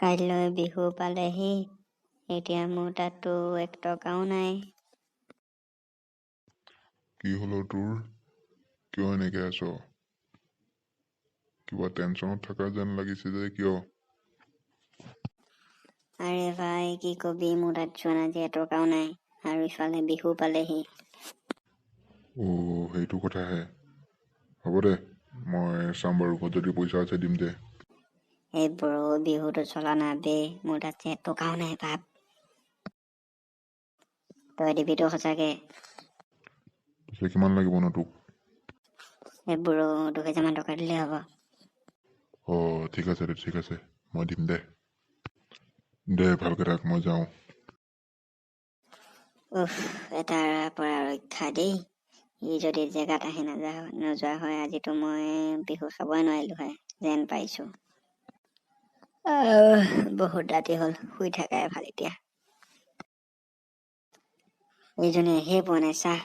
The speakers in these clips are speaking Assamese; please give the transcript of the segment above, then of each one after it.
কাইলৈ বিহু পালেহি, এতিয়া মোৰ তাততো এক টকাও নাই। কি হ'ল অ' তোৰ? কিয় এনেকে আছ? কিবা টেনচনত থকা যেন লাগিছে যে, কিয়? আৰে ভাই, কি কবি, মোৰ তাত চোন আজি এটকাও নাই আৰু ইফালে বিহু পালেহি। অ', সেইটো কথাহে। হ'ব দে, মই চাম বাৰু, ক'ত যদি পইচা আছে দিম দে। এই ব্ৰ, বিহুটো চলা না বে, মোৰ তাত যে এটকাও নাই ভাব। তই দিবিতো সঁচাকে? পিছে কিমান লাগিবনো তোক? এই ব্ৰ, 2000মান টকা দিলেই হ'ব। অঁ, ঠিক আছে দে, ঠিক আছে, মই দিম দে। দে, ভালকে থাক, মই যাওঁ। উফ, এটাৰ পৰা ৰক্ষা দেই। ই যদি জেগাত আহি নোযোৱা হয়, আজিতো মই বিহু খাবই নোৱাৰিলো হয় যেন পাইছো। বহুত ৰাতি হ'ল, শুই থাকাই ভাল এতিয়া। এইজনী আহিয়ে পোৱা নাই চাহ।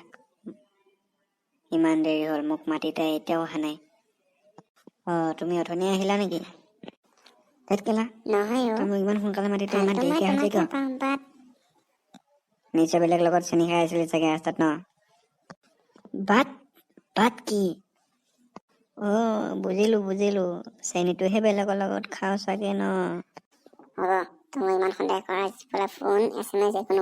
ইমান দেৰি হ'ল, মোক মাতি তাই এতিয়াও অহা নাই। অঁ, তুমি অথনি আহিলা নেকি? ধেত কেলা। নহয় অ'। তই মোক ইমান সোনকালে মাতি তই ইমান ভালতো মই দেৰিকে আহিলি তোমাকে কিয়? পাওঁ, বাট নিশ্চয় বেলেগ লগত চেনি খাই আছিলি চাগে ৰাস্তাত ন? বাট বাট কি? অ', বুজিলো বুজিলো, চেনিটোহে বেলেগৰ লগত খাওঁ চাগে ন? হ'ব, তুমি ইমান সন্দেহ কৰা, পেলাই ফোন, SMS একো।